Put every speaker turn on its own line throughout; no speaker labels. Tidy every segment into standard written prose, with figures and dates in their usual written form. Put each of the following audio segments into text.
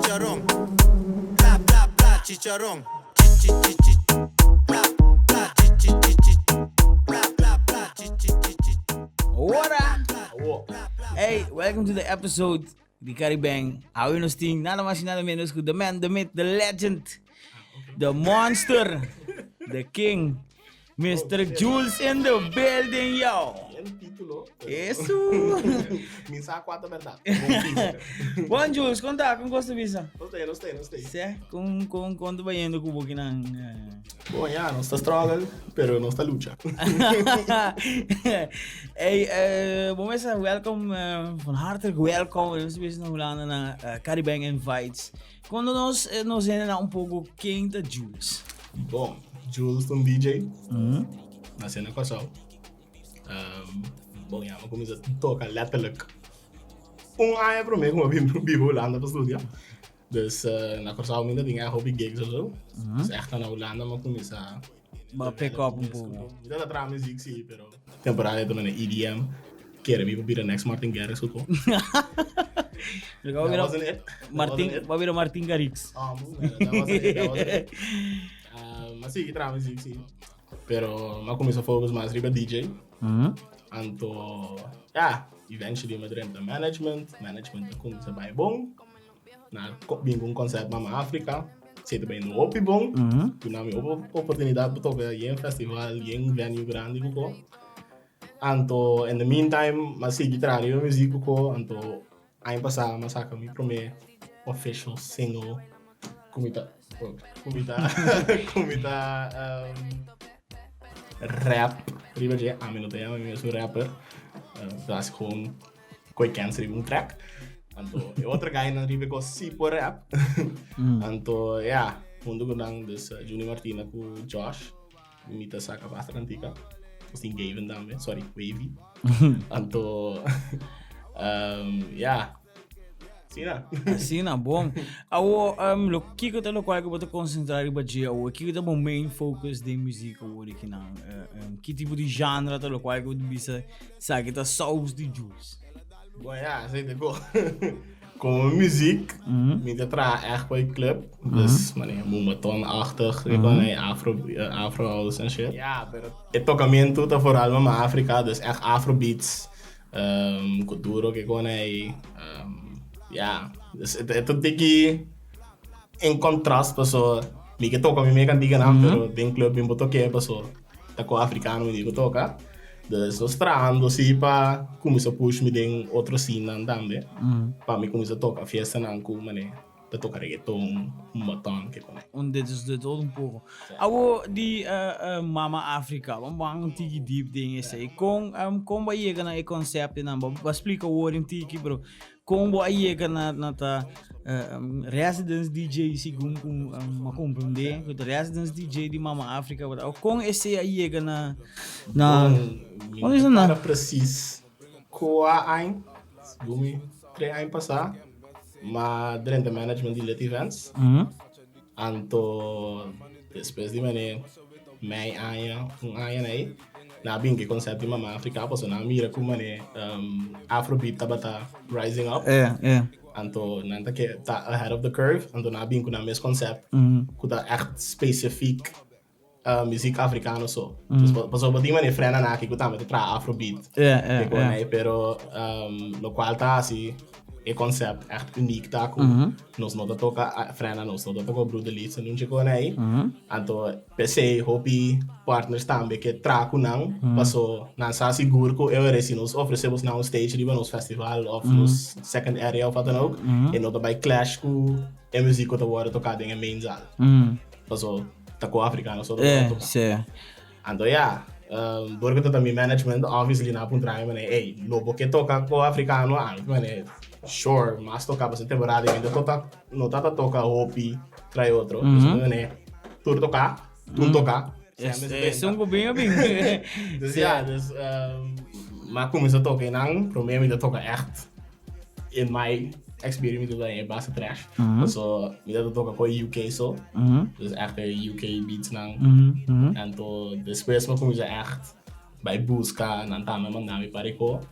chicharrón. Bla bla bla chicharrón. Chi chi chi chi. Bla bla chi chi chi chi. Bla bla bla chi chi chi chi.
Ora! Hey, welcome to the episode di Caribbean. Awe nos tin nada mas y nada menos ku the man, the myth, the legend, the monster, the king, Mr. Jules in the building, yo.
El título.
Eso.
Mi sa cuatro verdad.
Bon, Jules, conta, con costa bisa?
No sé, no sé, no sé.
Sé, con con con te bayendo ku bokinan.
Bon, ya, no está struggle, pero no está lucha.
Hey, bon mensen, welkom, van hartelijk welkom. We zijn na Hulanda na Caribbean Invites. Cuando nos nos hende na un poco ken ta Jules?
Bon, Jules ta un DJ. Nace na Kòrsou. Bon, ya, mi a kuminsá toka letterlijk un aña promé ku mi a bin biba Hulanda pa studia. Dus na Kòrsou mi no tin hopi gigs of so. Dus ègt na Hulanda mi a kuminsá.
Bo a pick up un poco.
Mi tabata traha muziek si, pero temporada e ta manda EDM. Kere mi pa bira next Martin Garrix of ko.
That
wasn't it.
Martin, bo a bira Martin Garrix.
Oh, that wasn't it, that wasn't it. Mi a sigui traha muziek si, pero mi a kuminsá focus mas riba DJ. Anto, ya, eventually mi a drenta management, management a kuminsá bai bon. Nan a bin ku un concert Mama Africa, esei ta bayendo hopi bon. Duna mi hopi oportunidad pa toca yen festival, yen venue grandi ku ko. Anto in the meantime mi a sigui traha riba muziek ku ko, anto aña pasa mi a saka mi prome official single ku mi ta ku mi ta ku mi ta rap riba dje. Ami no ta yama mi mes un rapper, ta hasi gewoon Koi kens riba un track. Anto e otro guy nan riba e kos si por rap. Anto ya, hunto ku nan dus Juni Martina ku Josh mi ta saka basta kantika. Nos tin Gavin tambe, sorry, Wavy. Anto ya, asina.
Asina, bon. Awo, lo kiko ta lokual ku bo ta konsentrá riba dje awo? Kiko ta bo main focus den muzik awor aki nan? Ki tipo di genre ta lokual ku bo ta bisa Esaki ta saus di Jules.
Bon ya, esei ta go. Como muziek, mi ta traha echt pa e club. Dus manera moombahton-achtig, mm -hmm. afro, afro house en shit. Ja, pero e tocamento ta vooral Mama Afrika, dus echt afro beats. Um, kuduro ke kon ei. Um, ja, dus e ta tiki in contrast paso mi ke toka mi me kantiganan, pero den club mi bo toke paso ta ko afrikano mi di ku toka. Dus nos trahando si pa kuminsá push mi den otro scenenan tambe. Pa mi kuminsá toka fiestanan ku mane ta toka reggaeton, humbaton, ke kone.
Un de dus de todo un poko. Awo di Mama Africa, bo ban un tiki deep den esei. Kon kon bo a yega na e konseptonan? Bo a splika wor un tiki pero Kon bo a yega na na ta residence DJ segun ku mi a komprendé ku ta residence DJ di Mama Africa bo ta kon esei a yega na na
Bon, mi no ta presis kua aña, segun mi tres aña pasá, m'a drenta management di Lit Events. Anto despues di mane mei aña, un aña na ei, nan a bin ku e konsèpt di Mama Afrika pasobra nan a mira ku mane Afrobeat tabata rising up. Anto nan ta ke ta ahead of the curve, anto nan a bin ku nan mes konsèpt ku ta ègt spesifik muziek afrikano so. Pasobra bo tin mane frènnan aki ku tambe ta traha Afrobeat, pero lokual ta hasi E concept echt uniek ta ku nos no ta toka frena, nos no ta toka Broederliefde nunca kon ei. Anto p'esei hopi partners tambe ke traha ku nan paso nan sa sigur ku e ora si nos ofrese bos nan un stage riba nos festival of nos second area of wat dan ook e no ta bai clash ku e muziek ku ta wòrdu toká den e main zaal. Paso ta ku afrikano so ta wòrdu toká. Anto ya, dor ku ta ta mi management, obviously nan a puntra mi manera, ey, lo bo ke toka ku afrikano? Ami ta manera, sure, mas toka pasobra temporada mi no no ta ta toka hopi trai otro. Dus mi manera, tur toka, tur toka.
Esun ku bin a bin.
Dus ya, dus mi a kuminsá toka einan, promé mi ta toka ègt in my experience mi ta e base trash. Paso mi ta toka ku e UK so. Dus echt e UK beats nan. Anto despues mi a kuminsá echt bai buska nan tambe manda mi pa riko.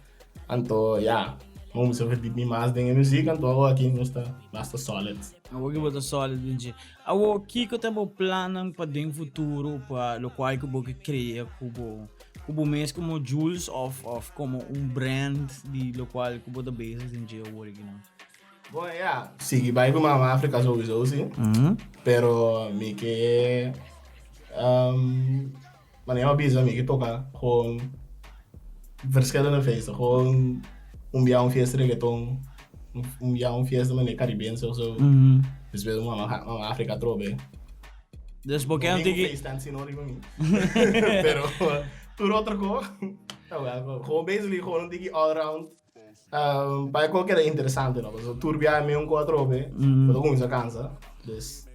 Anto ya. Mi a verdiep mi mas den e muziek, anto awor aki nos ta basta solid.
Awor aki bo ta solid den dje. Awor kiko ta bo plannan pa den futuro pa lokual ku bo ke krea ku bo ku bo mes komo Jules of of komo un brand di lokual ku bo ta bezig den dje awor aki nan?
Bon ya, sigui bai ku Mama Afrika souiso si, pero mi ke Manera mi a bisa mi ke toka gewoon verschillende feesten. Gewoon un bia un fiesta reggaeton, un bia un fiesta manera caribense of zo. Despues un mama mama Afrika atrobe.
Dus bo ke un tiki.
Feest si no riba mi. Pero tur otro ko ta welkom. Gewoon basically gewoon un tiki all round. Pa e ko keda interesante no, pasobra tur biaha mi un ko atrobe, bo ta kuminsá kansa, dus.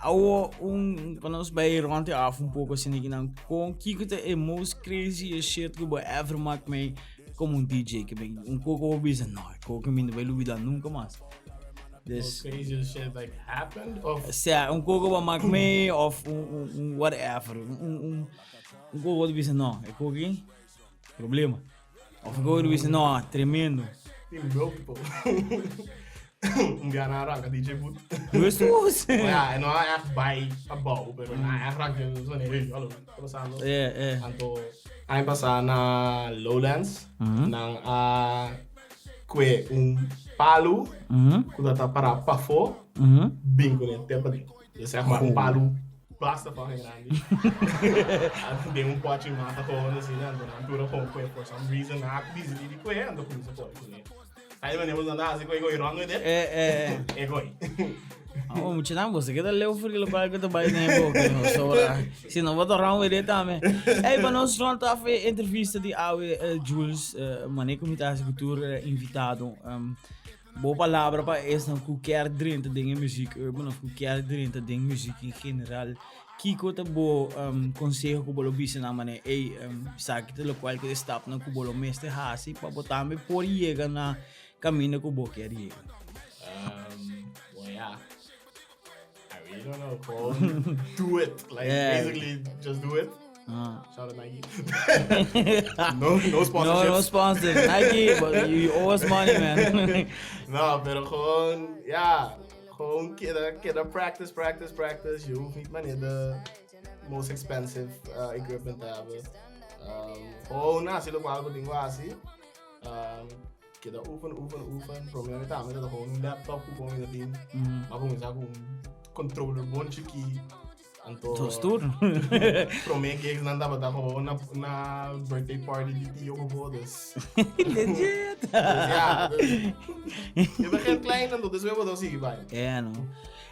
Awo un pa nos bai rond e af un poko asina ki nan kon kiko ta e most craziest shit ku bo ever mak mei komo un DJ ke ben un ko ku bo bisa no e ko ku mi no bai lubida nunka mas.
Dus most craziest shit like happened of
sea un ko ku bo mak mei of un un whatever un un un ko ku bo ta bisa no e ko aki problema. Of ik hoor bisa, no, tremendo.
Tin multiple. Un bia nan ranka DJ booth.
Jesus!
Ja, en no echt bij abou, pero na echt ranka zo nee, hey, hallo, wat pasando?
Ja, ja.
Anto, aña pasá na Lowlands, nan a kue un palu ku ta ta pará pafó, bin kuné te paden. Dus zeg maar un palu basta fucking grandi. Den un pochi mata gewoon asina, anto nan tur a gewoon kue for some reason nan a disidi di kue, anto kuminsa kore kuné. Sai manera boso anda hasi kue koi rond with it, e koi.
Oh, muchanan, boso keda leu for ki lokual ku ta bai den e boka, no, sobra. Si no, bo ta rond with it tambe. Ey, pa nos rond af e entrevista di awe, Jules, mane ku mi ta hasi ku tur invitado. Bo palabra pa esnan ku kier drenta den e muziek urban of ku kier drenta den muziek in general, kiko ta bo konseho ku bo lo bisa nan manera ey esaki ta lokual ku e stapnan ku bo lo mester hasi pa bo tambe por yega na kaminda ku bo kier yega?
Well ya, I really don't know, gewoon do it, like basically just do it. Shout out Nike. No, no sponsorships.
No, no sponsors. Nike, but you owe us money, man.
No, pero gewoon, ja, gewoon keda, keda practice, practice, practice. Je hoeft niet wanneer de most expensive equipment te hebben. Gewoon, nou, si lo cual bo tin hasi. Keda oefen, oefen, oefen. Prome mi tambe ta gewoon un laptop ku kon mi ta tin. Ma kuminsá ku un controller bon chikí. Anto
Dos tur.
Prome gigs nan tabata gewoon na, na birthday party di tio bobo, dus.
Legit.
Dus ja, dus, je begint klein en dus we worden sigui bai.
Ja, no.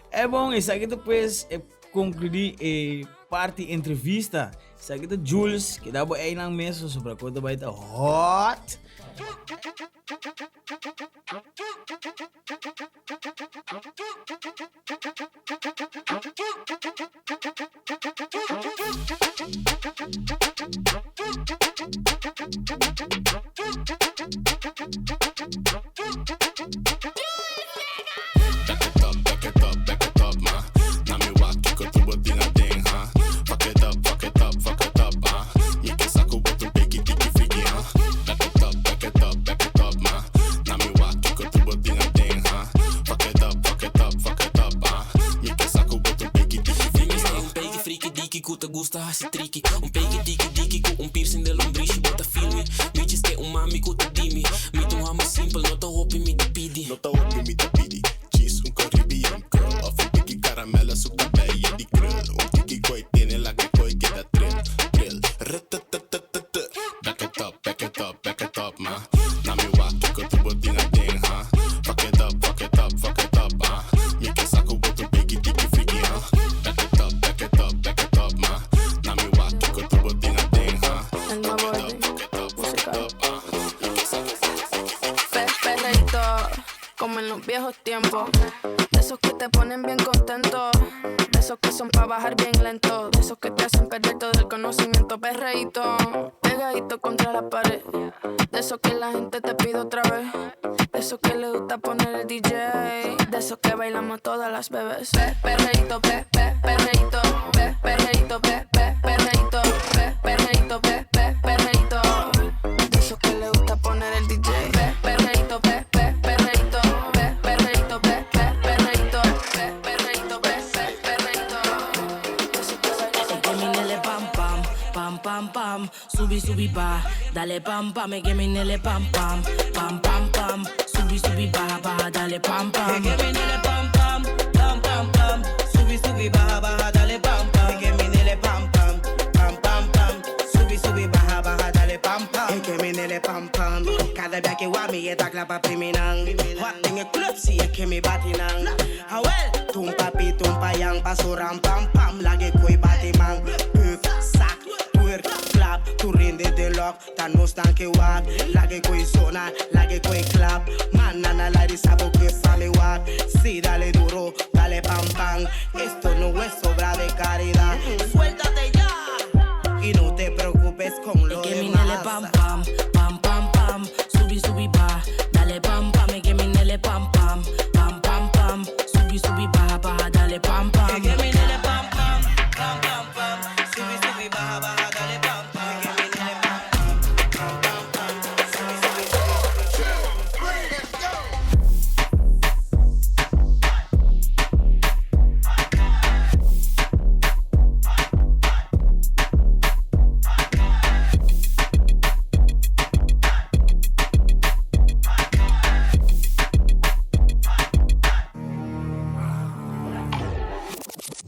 E bon, esaki ta pues e concludi e parti entrevista. Esaki ta Jules, keda bo einan mes, pasobra ku ta bai ta hot.
Back it up, back it up, back it up, ma. Na mi wak kiko tur bo tin aden, ha. Fuck it up, fuck it up, fuck it up, ah. Mi ke sa ku bo tur beki tiki friki, ha. Back it up, back it up, back it up, ma. Na mi wak kiko tur bo tin aden, ha. Fuck it up, fuck it up, fuck it up, ah. Mi ke sa ku bo tur beki tiki friki, ha.
Un peki friki diki ku ta gusta hasi triki. Un peki diki diki ku un piercing den lombrishi bo ta feel mi. Mi djis ke un mami ku ta di mi. Mi ta un hòmber simpel, no ta hopi mi ta pidi.
No ta hopi mi ta pidi. Cheese, un Caribbean girl of un tiki caramelo su cabello di krul. Un tiki koi tene laga koi keda tril, tril. Rttttt. Back it up, back it up, back it up, ma. Na mi wak kiko tur bo tin aden, ha. Fuck it up, fuck it up, fuck it up, ah. Mi ke sa ku bo tur biggie diki friki, ha. Back it up, back it up, back it up, ma. Na mi wak kiko tur bo tin aden, ha.
El
Fuck
nuevo
it up,
orden
fuck it up, fuck it
musical.
up, ah. Mi ke sa ku bo tur biggie diki
Pe perreíto, como en los viejos tiempos. De esos que te ponen bien contento. De esos que son pa' bajar bien lento. De esos que te hacen perder todo el conocimiento. Perreíto, pegadito contra la pared. De esos que la gente te pide otra vez. De esos que le gusta poner el DJ. De esos que bailamos todas las bebés. Pe, perreíto, pe, pe, perreíto. Pe, perreíto, pe, pe, perreíto. Pe, perreíto, pe, pe, perreíto. De esos que le gusta poner el DJ. Pe, perreíto, pe,
pam, subi subi ba, dale pam pam, e que mi nele pam pam, pam pam pam, subi subi baja baja, dale pam pam. E que mi nele pam pam, pam pam pam, subi subi baja baja, dale pam pam. E que mi nele pam pam, pam pam pam, subi subi baja baja, dale pam pam. E que mi nele pam pam, cada vez que wa mi eta klapa priminang. Wat in club zie ik mi batinang. Hawel, tum papi tum payang pasuram pam pam, lage koi batimang. Puk, sak, twerk, klap, turinde de lok, dan no staan ke wak. Lage koi zona, lage koi klap. Man nana la di sabo que fami wak. Sí, dale duro, dale pam pam. Esto no es obra de caridad. Suéltate ya y no te preocupes con lo que mi nele pam pam, pam pam pam, subi subi ba, dale pam pam, e que mi nele pam pam, pam pam pam, subi subi baja baja, dale pam pam. E que mi nele pam pam, pam pam pam, subi subi baja baja, dale pam pam. E que mi nele pam pam, pam pam pam, subi subi.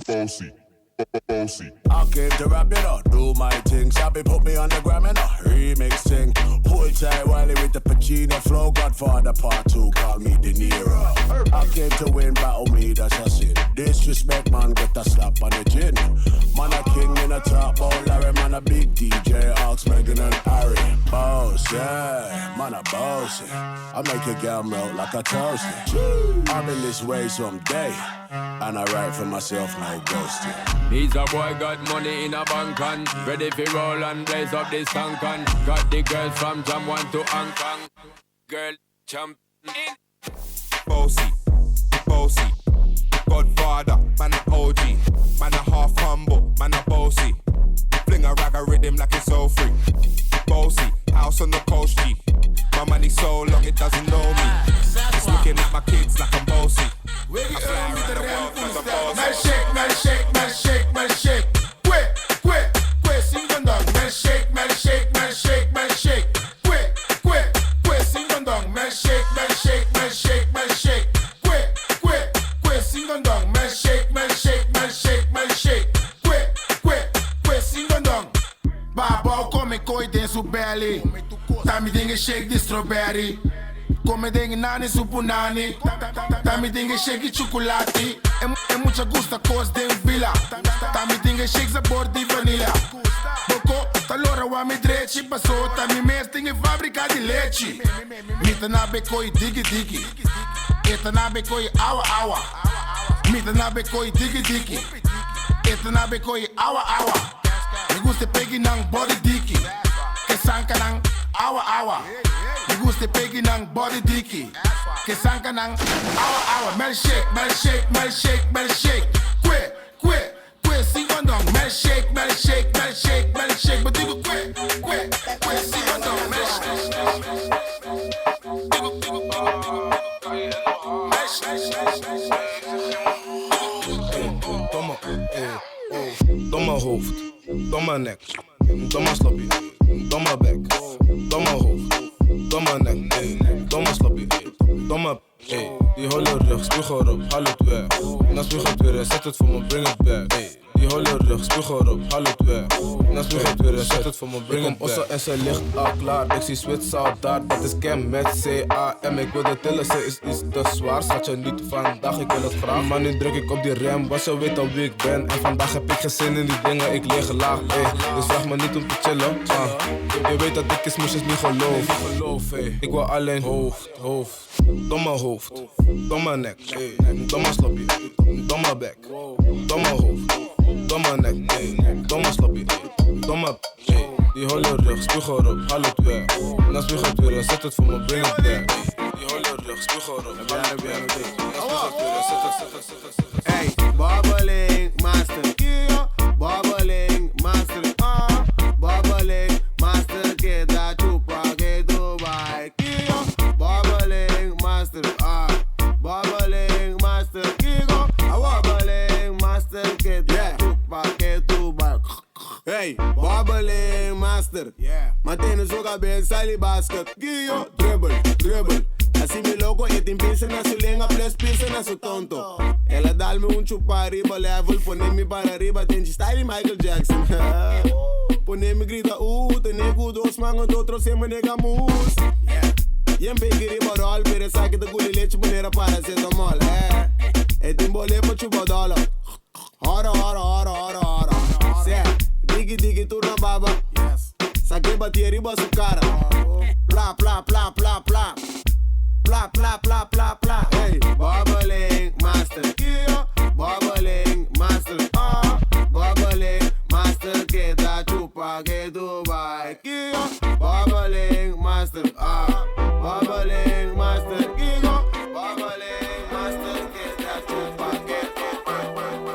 Bossy, bossy. I came to rap it up, do my thing. Sabi put me on the gram and a remix thing. Hold tight Wiley with the Pacino flow. Godfather part two, call me De Niro. I came to win, battle me, that's a sin. Disrespect, man, get a slap on the chin. Man a king in a top, bowl, Larry, man a big DJ, Ox, Megan and Harry. Boss, yeah, man a boss. yeah. I make a girl melt like a toaster. I'm in this way someday, and I write for myself, no ghosting.
He's a boy got money in a bank and ready for roll and blaze up this tank and got the girls from Jam 1 to Hong Kong. Girl, jump in.
Bossy, bossy, Godfather, man a OG, man a half humble, man a bossy. Fling a rag a rhythm like it's all free. Bossy, house on the coast G. My money so long it doesn't know me. It's looking at my kids like I'm bossy. I fly around the world 'cause I'm bossy.
Man shake, man shake, man shake, man shake. Kwe, kwe, kwe, sing dong. Man shake, man shake, man shake, man shake. Kwe, kwe, kwe, sing dong. Man shake, man shake, man shake, man shake. Kwe, kwe, kwe, sing dong. Man shake, man shake, man shake, man shake. Kwe, kwe, kwe, sing dong. Baba come koi den su belly. Tami dinge shake di strawberry. Come dinge nani su punani. Tami dinge shake chocolate. E mucha gusta cos den villa. Tami dinge shake sabor di vanilla. Boko talora wa mi drechi paso. Tami mes dinge fábrica di leche. Mita na be koi digi digi. Eta na be koi awa awa. Mita na be koi digi digi. Eta na be koi awa awa. Me gusta pegi nang body diki. Que sanka nang awa awa. Me gusta pegi nang body diki. Que sanka nang awa awa. Man shake, man shake, man shake, man shake. Kwe, kwe, kwe, sing on dong. Man shake, man shake, man shake, man shake. But digo kwe, kwe, kwe, sing on dong. Man shake, man shake,
Domme, domme hoofd, domme nek, domme sloppy, domme bek, domme hoofd, domme nek, domme sloppy, domme, die holle rug, spuug erop, haal het weg. Na spuug het weer, zet het voor me, breng het back. Die holle rug, spuug erop, haal het weg. Na spuug het weer, zet het voor me, breng het back. Osso en ze ligt al klaar, ik zie Zwits al daar, dat is Cam met C-A-M. Ik wil de tillen, ze is iets te zwaar, schat je niet vandaag, ik wil het graag. Maar nu druk ik op die rem, want ze weet al wie ik ben. En vandaag heb ik geen zin in die dingen, ik lig laag, ey. Dus vraag me niet om te chillen, ah. Je weet dat ik is niet geloof. Ik wil alleen hoofd, hoofd. Domme hoofd, domme nek, domme sloppy, domme bek, domme hoofd, domme nek, domme sloppy, domme, die holle rug, spuug erop, haal het weg. Na spuug het weer, zet het voor me, breng het back. Die holle rug, spuug erop, haal het weg. Na spuug het weer, zet het, zet het, zet het, zet het.
Hey, bubbling master, yeah, bubbling master, ah, bubbling master, que da chupa que Dubai, yeah, bubbling master, ah, bubbling master, Kiko, ah, bubbling master, que da chupa que Dubai.
Hey,
Hey, bubbling master. Yeah. Mantendo su cabeza y basket. Guillo, dribble, dribble. Así mi loco, y te empieza na su lenga, plus pisa na su tonto. Ela dá-me um chupa arriba, level, pone-me para arriba, tem style Michael Jackson. Pone-me grita, tem nego dos mangos, outro sem nega mus. Yeah. E em riba rol, pero saque de guli leite, maneira paracetamol, é. E tem bolê pra chupa dólar. Ora, ora, ora, ora, ora. Cê, digi, digi, turna baba. Yes. Saque bater riba su cara. Plá, plá, plá, plá, plá. Plá, plá, plá, plá, plá. Hey, bubbling master. Kio, bubbling master. Ah, bubbling master. Que da chupa que Dubai. Kio, bubbling master. Ah, bubbling master. Kio, bubbling master. Que da chupa que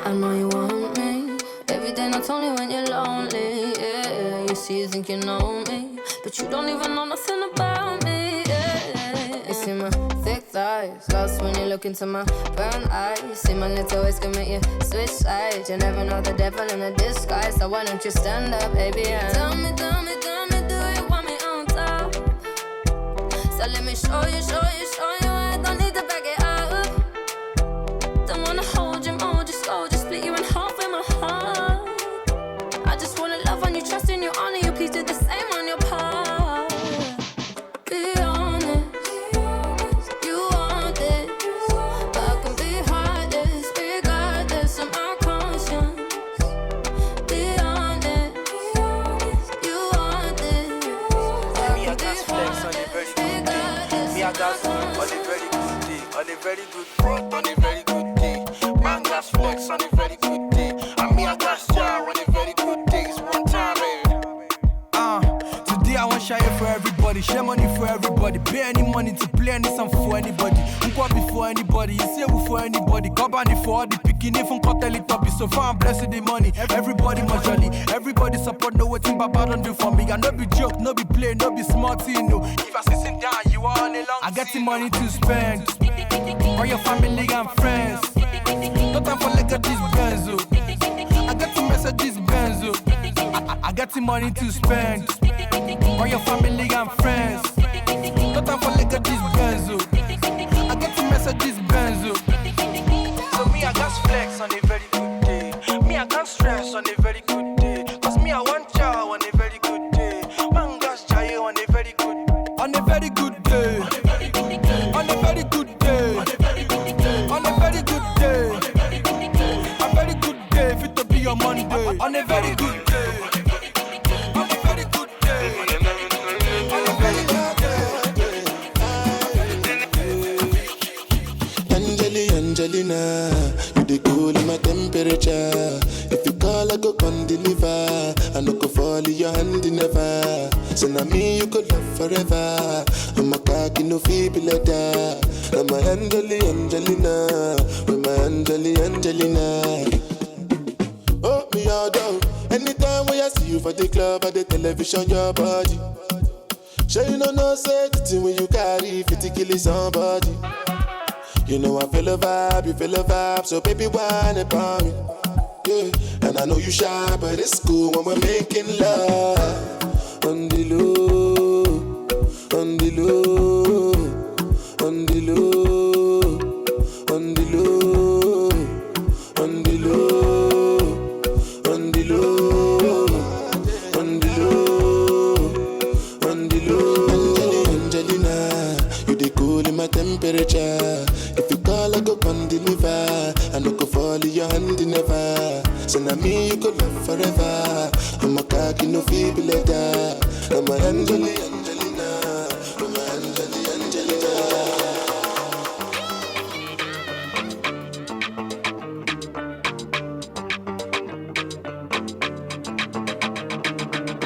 I know you want me. Every day, not only when you're lonely. Yeah, you see, you think you know me, but you don't even know nothing about me. Yeah, you see my thick thighs, lost when you look into my brown eyes. See my little ways can make you switch sides. You never know the devil in a disguise, so why don't you stand up, baby? And tell me, tell me, tell me, do you want me on top? So let me show you, show you, show you. I don't need to back it up. Don't wanna hold you, mold you, scold you, split you in half with my heart. I just wanna love on you, trust in you, honor you. Please do the same on your part. Be honest, you want this, but I can be heartless, regardless of my conscience. Be honest, you want this, but I
Me, I
can be
got flex on a very good day. Me, I got food on a very good day. On a very good day. On a very good day. Man got flex on a very good day. And me, I got star on a very good day. It's one time, baby.
Today I want share for everybody, share money for everybody, pay any money to play any song for anybody. Nkwa be for anybody, you say we for anybody. God ban it for all the picking if uncut it up. So far I'm blessed with the money. Everybody must jolly, everybody support no waiting Baba don't do for me. I no be joke, no be play, no be smart, you know. If I sitting down, you are on a long. I got the money to spend for your family and friends. No time for like this benzo. I got to message this benzo. I got the money to spend for your family and friends. No time for like this benzo. I got to message this benzo.
So me, I got flex on a very good day. Me, I can't stress on a very good day. Cause me, I want chow on a very good day. Man, got chai on a very good
On a very good day. On a very good day. On a very good day. A very good day fit to be your Monday. On a very good day. On a very good day. On a very good day.
Angeli, Angelina, you the cool in my temperature. If you call, I go come deliver. I no go fall in your hand never. So now me you could love forever. I'm a cocky no feeble letter. I'm a Angeli, Angelina, with my Angeli, Angelina. Oh, me all down. Anytime when I see you for the club or the television, your body. Sure you know no say the thing when you carry 50 kill somebody. You know I feel a vibe, you feel a vibe, so baby whine about me. Yeah, and I know you shy, but it's cool when we're making love. On the low, on the low, on the low, on the low, on the low, on the low, on the low, on the low. Angeli, Angelina, you the cool in my temperature. If you call, I go come deliver. I no go fall in your hand never. So now me you could love forever. I'm a cocky no feeble letter. I'm a Angeli, Angelina, I'm a Angeli, Angelina.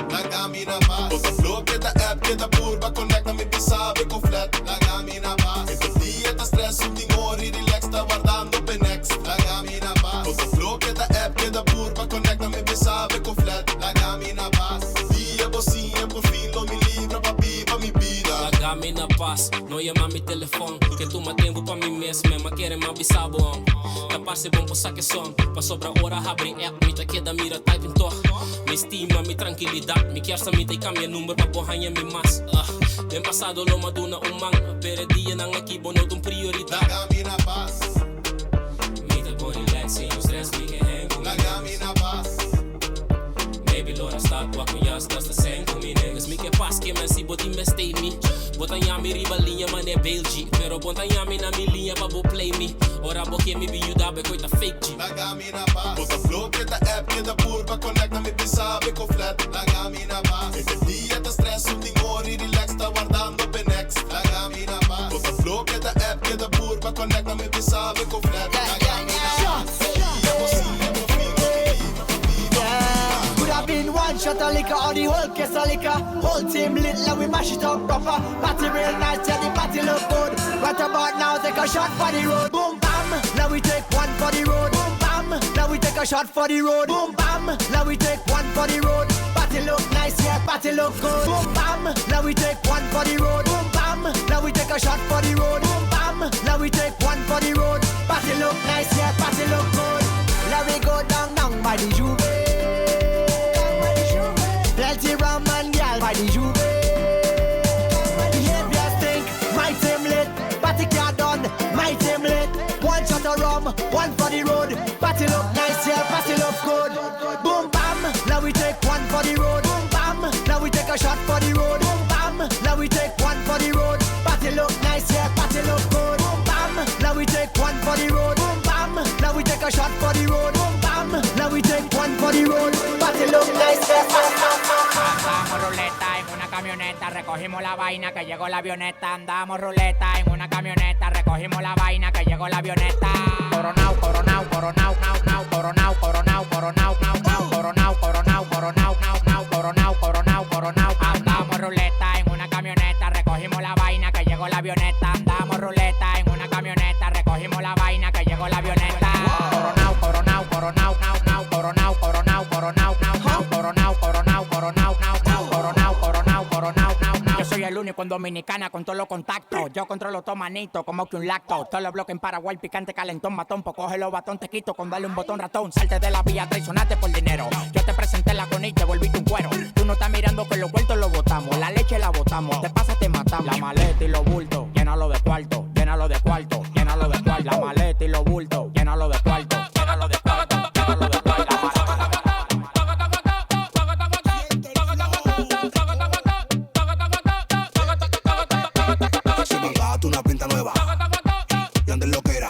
Laga mi na bas. Bo ta flow keda app, keda purba connect mi sabe con flat. Laga mi na bas. E dia ta stress, un ting ori relax, ta guardando pe next. Laga mi na bas. Bo ta flow keda app, keda purba connect mi sabe con flat. Laga mi na bas. Dia bocinha por fim lo mi libra pa
pas, no yama mi telefòn, ke tuma tempu pa mi mes, mi m'a kere m'a bisa bo um. Ta parse bon pa sa ke son, pasobra ora habri app mi ta keda mira typing tòg. Mi stima mi trankilidat, mi kier sa mi ta i kambia number pa bo haña mi mas. Ugh, den pasado lo m'a duna un man, pero e dianan aki bo no ta un prioridat.
Laga mi na pas.
Mi ta bon relax sin un stress, mi ke hang ku mi.
Laga mi na pas.
Maybe lora start wak un jas gasta sen ku mi niggas. Mi ke pas ke men si bo tin mestey mi. Bo ta yami riba liña man'e bail G. Pero bon ta yami na mi liña pa bo play mi. Ora bo ke mi bin yuda bo e koy ta fake G.
Laga mi na pas. Bo ta bloke ta app keda purba connect mi bisa be ko flat. Laga mi na pas. E dia ta stress un tin ori relax ta wardando p'e next. Laga mi na pas. Bo ta bloke ta app keda purba connect mi bisa be ko flat. Laga mi na pas. Dia bo sia bo feel bo
Yeah, could have been one shot of liquor or the whole case of liquor. Whole team lit like we mash it up proper. Party real nice, yeah, the party look good. Right about now, take a shot for the road. Boom bam, now we take one for the road. Boom bam, now we take a shot for the road. Boom bam, now we take one for the road. Party look nice, yeah, party look good. Boom bam, now we take one for the road. Boom bam, now we take a shot for the road. Boom bam, now we take one for the road. Party look nice, yeah, party look good. Let we go down, down by the Juve. Plenty rum and gal by the Juve. Behavior stink, my team lit. Party car done, my team lit. One shot of rum, one for the road. Party look nice, yeah, party look good. Boom bam, now we take one for the road. Boom bam, now we take a shot for the road. Boom bam, now we take one for the road. Party look nice, yeah, party look good. Boom bam, now we take one for the road. Boom bam, now we take a shot for the road. Boom bam, now we take one for the road. Party look nice, yeah.
Andamos ruleta en una camioneta, recogimos la vaina que llegó la avioneta. Andamos ruleta en una camioneta, recogimos la vaina que llegó la avioneta. Coronao, coronao, coronao, nao, nao, coronao, coronao, coronao, nao, nao, coronao, coronao, coronao, nao, nao, coronao, coronao, coronao. Andamos ruleta en una camioneta, recogimos la vaina que llegó la avioneta. Andamos ruleta en una camioneta, recogimos la vaina que llegó la avioneta. Coronao, coronao, coronao, nao, nao, coronao, coronao, coronao, nao, nao, coronao, coronao, coronao, nao, nao, coronao, coronao, coronao, nao, nao. Yo soy el único en Dominicana con todos los contactos. Yo controlo todo manito, como que un lacto. Todos los bloques en Paraguay, picante, calentón, matón. Po, cógelo, batón, te quito con darle un botón ratón. Salte de la vía, traicionaste por dinero. Yo te presenté la con y te volviste un cuero. Tú no estás mirando que los vueltos los botamos. La leche la botamos. Te pasa, te matamos. La maleta y los bultos, llénalo de cuarto, llénalo de cuarto, llénalo de cuarto. La maleta y los bultos, llénalo de cuarto, llénalo de cuarto, llénalo de cuarto.
Se mangaste una pinta nueva y andes lo que era.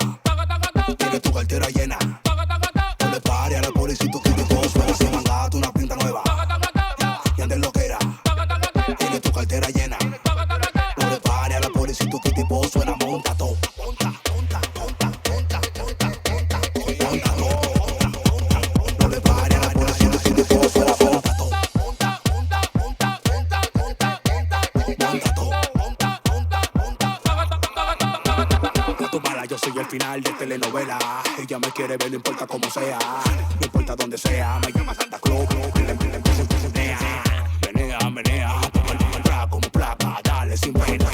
Tienes tu cartera llena. No le pares a la policía, tú quieres todo suena. Se mangaste una pinta nueva y andes lo que era. Tienes tu cartera llena. No le pares a la policía, tú quieres todo suena. Monta todo. Monta, monta, monta, monta, monta, monta, monta todo. No le pares a la policía, tú quieres todo suena. Monta todo. Monta, monta, monta, monta, monta, monta, monta todo. A tu bala, yo soy el final de telenovela. Ella me quiere ver, no importa cómo sea, no importa dónde sea. Me llama Santa Claus, menea, menea, menea. Toma el bra como placa, dale sin pena.